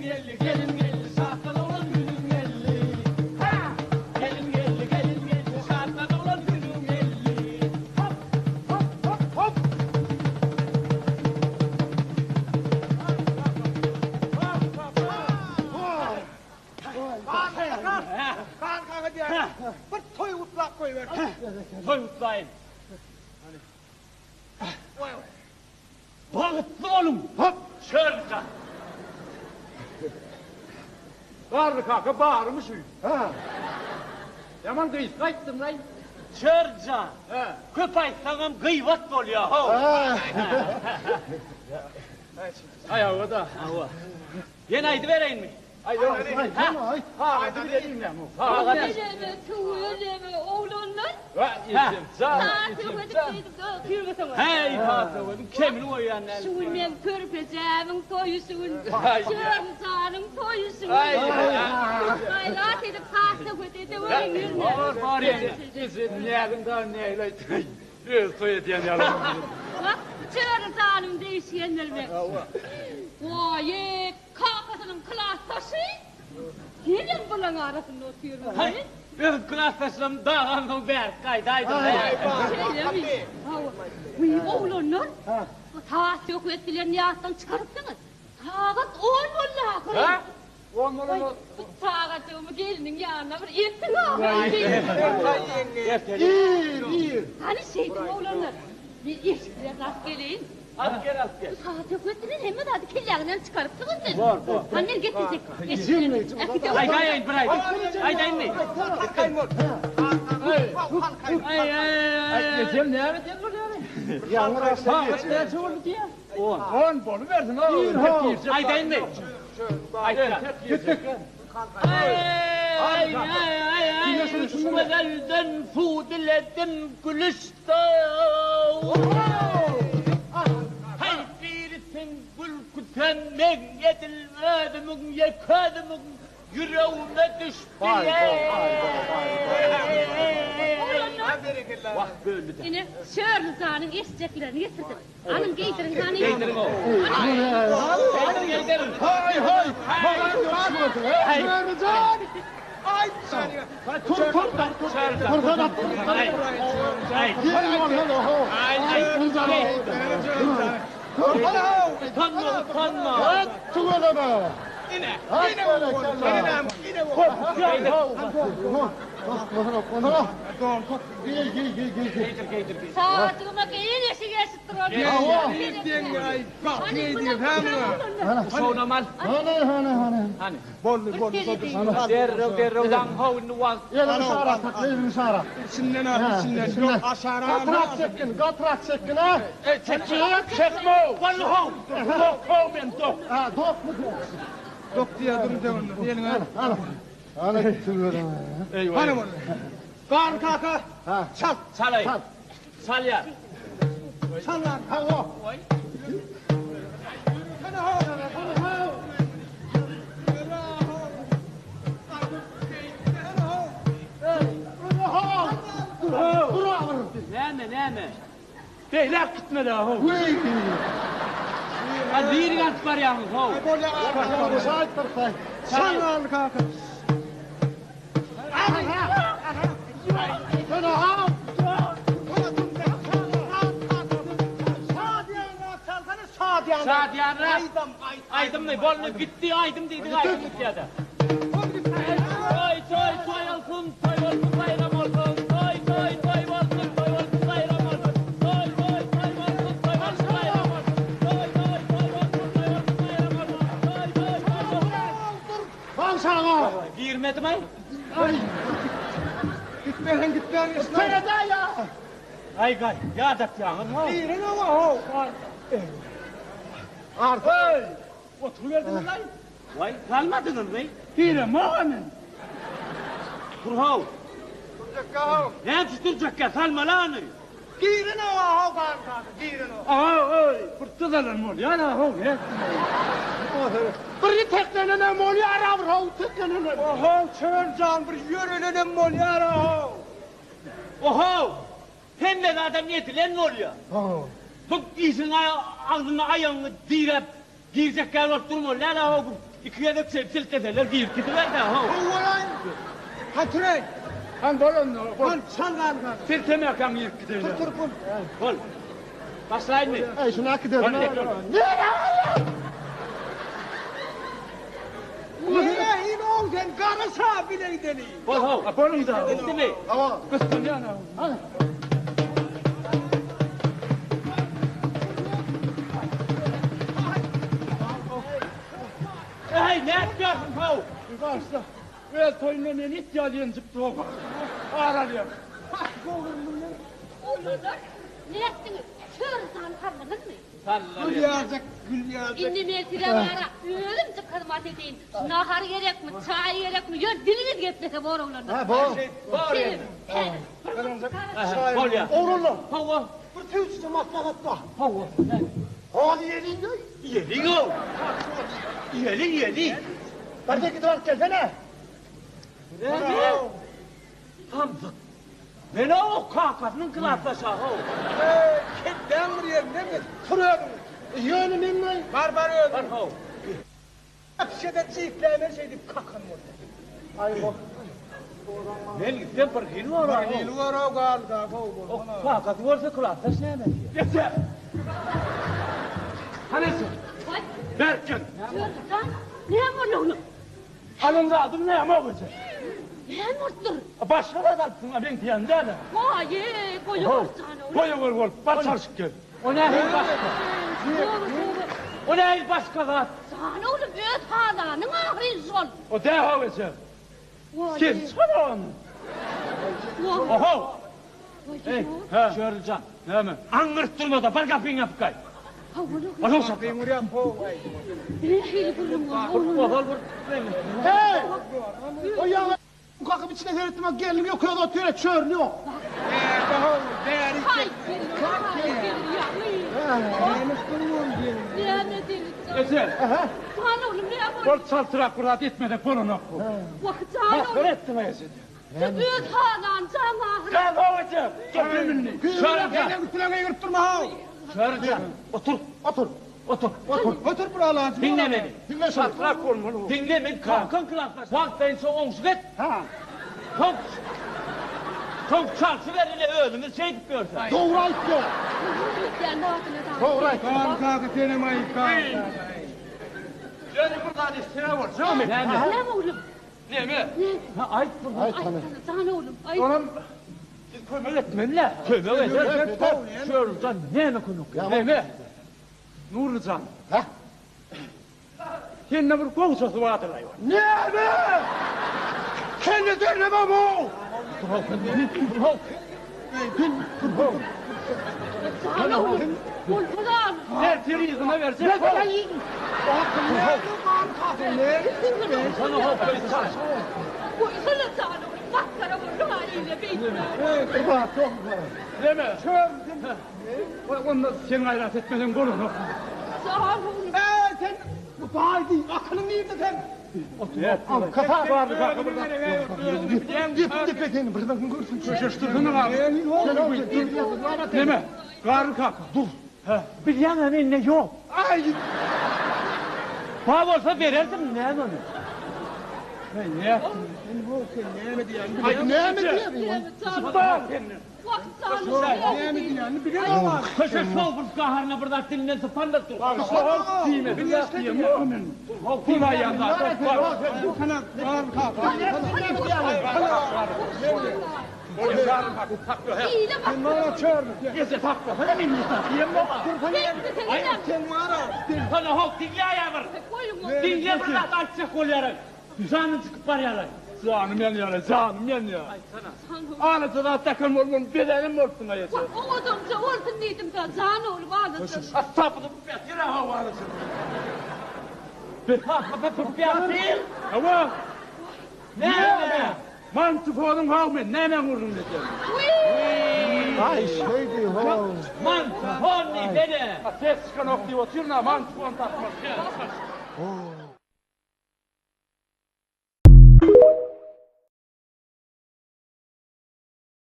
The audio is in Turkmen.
geldi, gelin geldi, şatla doglan günüň geldi. Ha! Gelin geldi, gelin geldi, şatla doglan günüň geldi. Hop, hop, hop, hop! Gan kaka diýýär. Bir toý gutlap goýber. Toý gutlaýyn. Bagtly boluň! Hop! Çörka! Garry kaka barymy şu? Ha. Ýaman gysga aýtdyň-laý. Çörja! Hä. Köp aýtsaňam gybat bolýa, how! Aý, hawa-da. Hawa. Ýene aýdybereýinmi? Aý, ýok, aýt, aýt. Sagady bilelim näme. Sagady. Tüweleme, tüweleme, oglanlar. Heý, Patlawediň kemini goýýan däl. Şu gün meň körpejämiň toýy şu gün. Çörjanyň toýy şu gün. Gaýrat edip has-söhbet edeweriň ýüzüne. Bar, bar ýene. Näziň dagy nähili aýtdy. Özi toý edýän ýaly. Wah, Çörjanym degişgendir men. Waý, Kakasynyň klasdaşy? Senem bulaň arasynda otyrmyň? Haý, öz klasdaşlarym dagansoň bärik gaýdaýdym. Şeýlemi? Hawa. Wiý, oglanlar, bu saz-söhbet bilen ýatdan çykarypsyňyz. Sagat on boldy ahyry. Hä? On bolan Waý, bu sagatjygymy gelniň ýanyna bir eltiň ahyry. Ir, ir. Hany şeýdiň, oglanlar. Men eşiklerini alyp geleýin. Alyp gel, alyp gel. Bu sagat söhbet bilen hemme zady kelläňden çykarypsyňyz siz. Bor, bor. Hany men getirjek. Eşiklerini. Äkideweriň. Aýdaýyn bir aýdym. Aýdaýynmy? Aý, aý, aý. Ejem näme diýen bolýar? Ýaňy Sagat näçe boldy diýýär? On. On bolubersin, o. Aýdaýynmy? Aýtda. Gitdik. Aý, aý, aý, aý, şu gözelden suw diledim gülüşde. Haý, birisiň gülküsem meň edil özümiň ýeke özümiň ýüregime düşdi. Wah, böldi-de. Ine, Şörlüjanyň eşjeklerini getirdim. Alyň, geýdiriň hany. Geýdiriň-ow. Geýdiriň, geýdiriň. Haý, haý! Haý, Şörlüjan! Tur, tur, tur! Utanma, utanma. Tüweleme! Ine, Ine, Sagatjygyma geýen eşik eşit duran. Şonam al. Hany, hany, hany. Hany. Boldy, boldy, boldy. Derrew, derrew daň how indi wagt. Elini şara sakla, elini şara. İçinden al, içinden. Yok, aşara. Gatrak çekgin, gatrak çekgin, ha. Çek, çekme. Boldy how. Dok, how men dok. Ha, dok mu dok? Dok diýer durun sen onda. Eliňe. Hany, hany, tüweleme. Eyvah. Hany boldy. Gar kaka. Ha. Çal. Çalaý. Çal. Çalýar. Çal lan. Ha, o. Näme, näme? Beýläk gitmeli how. Wiý. Ha, nirä alyp barýaňyz how? Şaýt bir saý. Çal lan kaka. Hana, ha. Şadyýanrak. Aýdymmy? Boldy, gitdi, aýdym diýdik, aýdym gitýär-de. Toý, toý, toý olsun, toý bolsun, baýram olsun. Toý, toý, toý bolsun, toý bolsun, baýram olsun. Toý, toý, toý bolsun, toý bolsun, baýram olsun. Toý, toý, toý bolsun, toý bolsun, baýram olsun. Toý, toý, toý bolsun. Bagşaga. Girmedim-aý. Ay. Gitmesen gitmän. Serede ya. Aý, gaý, ýadatýaňyz how. Girin oňa how. Arsa. Oturyberdiňiz-aý. Waý, galmadyňyzmy? Giremok men. Tur how. Durjakka how. Näme üçin durjakka? Salmaly ony. Girin oňa how gar kaka, girin oňa. Aha, oý, bir dyzalan bolýar how, ne? Bir teklenenem bolýar, awraw teklenenem. Oho, çöl jan bir ýörelenem bolýar how. Oho! Hemme zadam edilen bolýar. Bu işiň agzyna aýagyňy diräp girjek ýaly bolup durmaly däl how bu. Iki gezek şeýdip silteseler girip gidiberdi how. Howalaý. Hatyraý. Han bol onda. Bol çal galgan. Siltemäkäň girip gideýin. Tur tur bol. Bol. Başlaýynmy? Eý şuny äkiderin. Nere in oň sen gara şa bile gideli. Bol how. Boluň da. Gitdimi? Hawa. Gyssanýan ha. Eý, nätýärsiň how? Başla. Öz toýunda meni it ýaly ýenjip dur. Ar alýar. Oglanlar, nätdiňiz? Çör sany saldyňyzmy? Gül ýaljak, gül ýaljak. Indi men size bara özümçe hyzmat edeýin. Nahar gerekmi, çaý gerekmi? Ýör, diliňiz geplese bor oglanlar. Ha, bor. Bor indi. Bolýar. Oglanlar. Hawa. Bir tüwçüje maslahat bar. Hawa. Hadi iýeliň. Iýeliň-ow. Iýeli, iýeli. Bir de gidip alyp gelsene. Näme? Samsyk. Men-ow kakasynyň klasdaşy-how. Eý, kelläň bir ýerinde mi? Tur özüň. Ýöne men Bar, bar özüň. Bar-how. Şeýde çypläýmeli şeýdip kakan bolsa. Aý bok. Men gitsem bir hili bolar. Bir hili bolar galda gowy bolmaz. Kakasy bolsa klasdaş näme diýer. Geçer. Hany sen? Waý. Berkin. Jan, näme boldy oglum? Alan zadym näme boldy? Näme bolupdyr? Başga zat alypsyň, a meň diýen däl. Waý, goýa jan oglum. Goýa gör bolup, bar çalşyp gel. O nähili başga? O nähili başga zat? Jan oglum, öz halanyň ahyryn şol. O däho geçer. Sen çykaran. Oho. Eý, Çörlüjan. Näme? Aňňyryp durma-da, bar gapyňy ýapyp gaý. Bar Nähili gürrüň ol? Ozal bir Hey! O ýaňy kakyp içine seretdim, gelin ýok, öz otyr, çörli ýok. Haý, gelin, haý, gelin, ýaňy. Näme diýip? Eje. Jan oglum, näme boldy? Bol çaltrak bir zat etmesek bolanok bu. Wah, jan oglum. Masgara etdiň eje. Sen öz halan jan ahyry. Gel ho eje. Getir münni. Çörlüjan. Üstüne girip durma how. Çörlüjan. Otur. Otur. Otur. Otur. Otur bir alajy. Diňle meni. Diňle çaltrak bolmaly. Diňle men kakaň klasdaş. Wagtlaýyn soň oňşuk et. Ha. Soň Soň çalşyber ile özümiz şeýdip ýörse. Dogry aýtdy. Dogry aýtdy. Gal kaka senem aýyp gal. Ýöne bir zat etsene bolsa. Näme? Näme oglum? Näme? Ha aýt bir. Aýt hany. Jan oglum, aýt. Onam siz kömek etmeli. Kömek eder. Çörlüjan näme kömek? Näme? Nurlyjan. Ha? Sende bir gowşasy bardyr aýwan. Näme? Kendi derleme bu. Jan oglum. Bolsa Ertir yzyna berjek. Sana hop çalş. Goýsana jan oglum. Masgara boldy ha ile beýtme. Näme? Onda sen gaýrat etmesen bolanok. Jan oglum. Eý sen bu baýdy akylyň nirde sen? Kaka bardy kaka burada. Dep dep bir bakın görsün. Köşeştirdin abi. Neme? Garry kaka. Dur. Bilýän mende ýok. Ay. Ba bolsa bererdim näme onu? Ne yaptın? Näme diýýän? Ay Ne mi diyor? Jan oglum. Bak kendine. Wah jan oglum. Näme diýýän? Bilen olar. Köşeş sol gaharyna bir zat dilinden sypan da dur. Kul ayağında. Kana gal kaka. Ile bak. Bana çör. Gece takma. Hadi minni Beýtme Sen wara. Sana hop diňle aýamyr. Goýuň oglum. Diňle bir zat aýtjak bolýar. Janyň çykyp barýarlar. Canım yanıyor, canım yanıyor. Jan oglum. Anasını atakan olmam, bedenim olsun ayıcı. Wah oňadamça olsun diýdim da jan oglum alasyn. Astapını yere havalısın. Ýatyr. Hava, Näme? mantıfonun havmen, näme vurdun dedi. Ay şey diyor. ho. Mantı, honni, dede. Ses çıkan ok diyor, oturma, mantıfon takmaz. Oo.